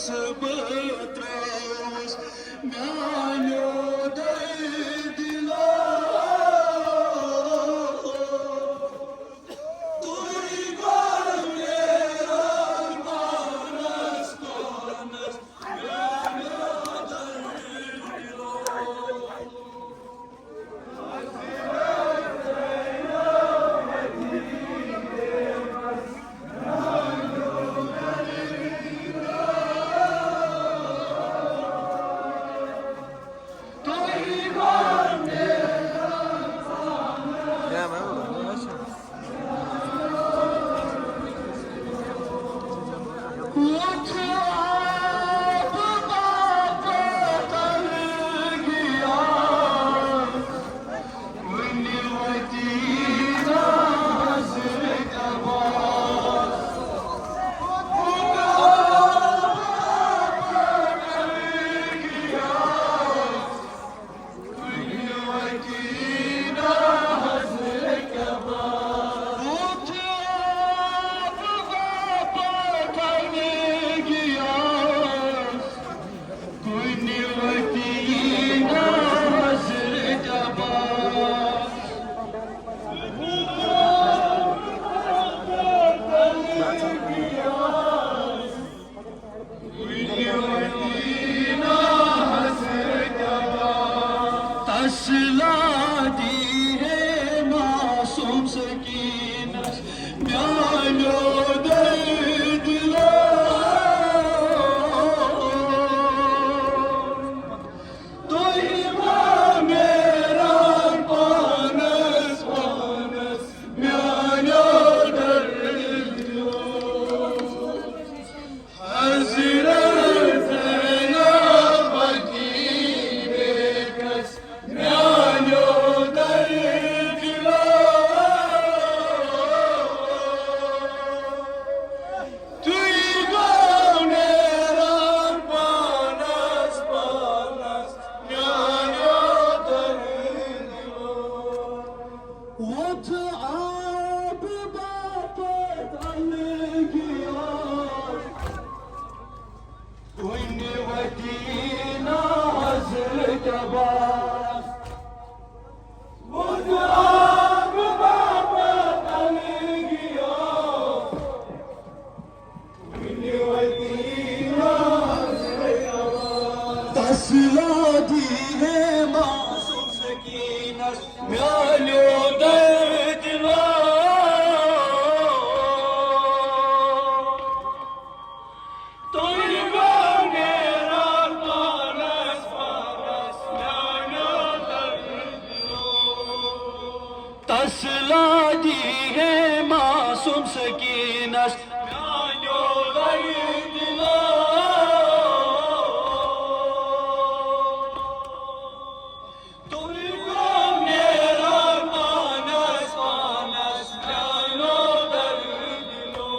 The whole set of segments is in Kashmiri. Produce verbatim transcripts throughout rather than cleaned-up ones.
بہٕ ترٛاوُس میٛانیو دردِ دِلو۔ تُہۍ گۄڈٕ نیران پانَس پانَس میٛانیو دردِ دِلو۔ تسلا دی ہے معصوم سکینس میانیو دردِ دِلو۔ تُہۍ ما نیران پانس پانس میانیو دردِ دِلو۔ حضرت زینب کی بیکس میانیو دردِ دِلو۔ تُہۍ گۄڈٕ نیران پانس پانس میانیو دردِ دِلو۔ وۄتھ آبہٕ باپتھ الگیو، کُنہِ وتی نہٕ حضرت عباس۔ وۄتھ آبہٕ باپتھ الگیو، تسلا دی ہے معصوم سکینس میانیو دردِ دِلو۔ تُہۍ گۄڈٕ نیران پانس پانس میانیو دردِ دِلو۔ تسلا دی ہے معصوم سکینس میانیو دردِ دِلو۔ تُہۍ گۄڈٕ نیران پانس پانس میانیو دردِ دِلو۔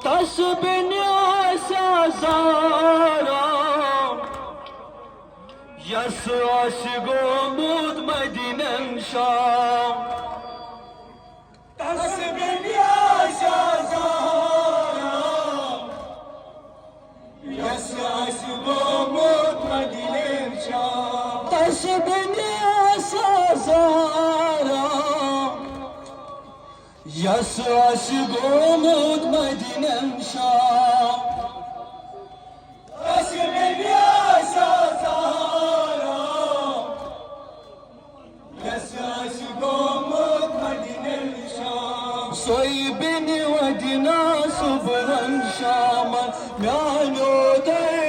تس بنیو سزارا یس آسہِ گوٚمُت مدینن شام۔ تس بنیو سزارا یس آسہِ گوٚمُت مدینن شام۔ تس بنیو سزارا یس آسہِ گوٚمُت مدینن شام۔ تس بنیو سزارا یس آسہِ گوٚمُت مدینن شام۔ سۄے بنیو دِنا صبحن شامن میانیو دردِ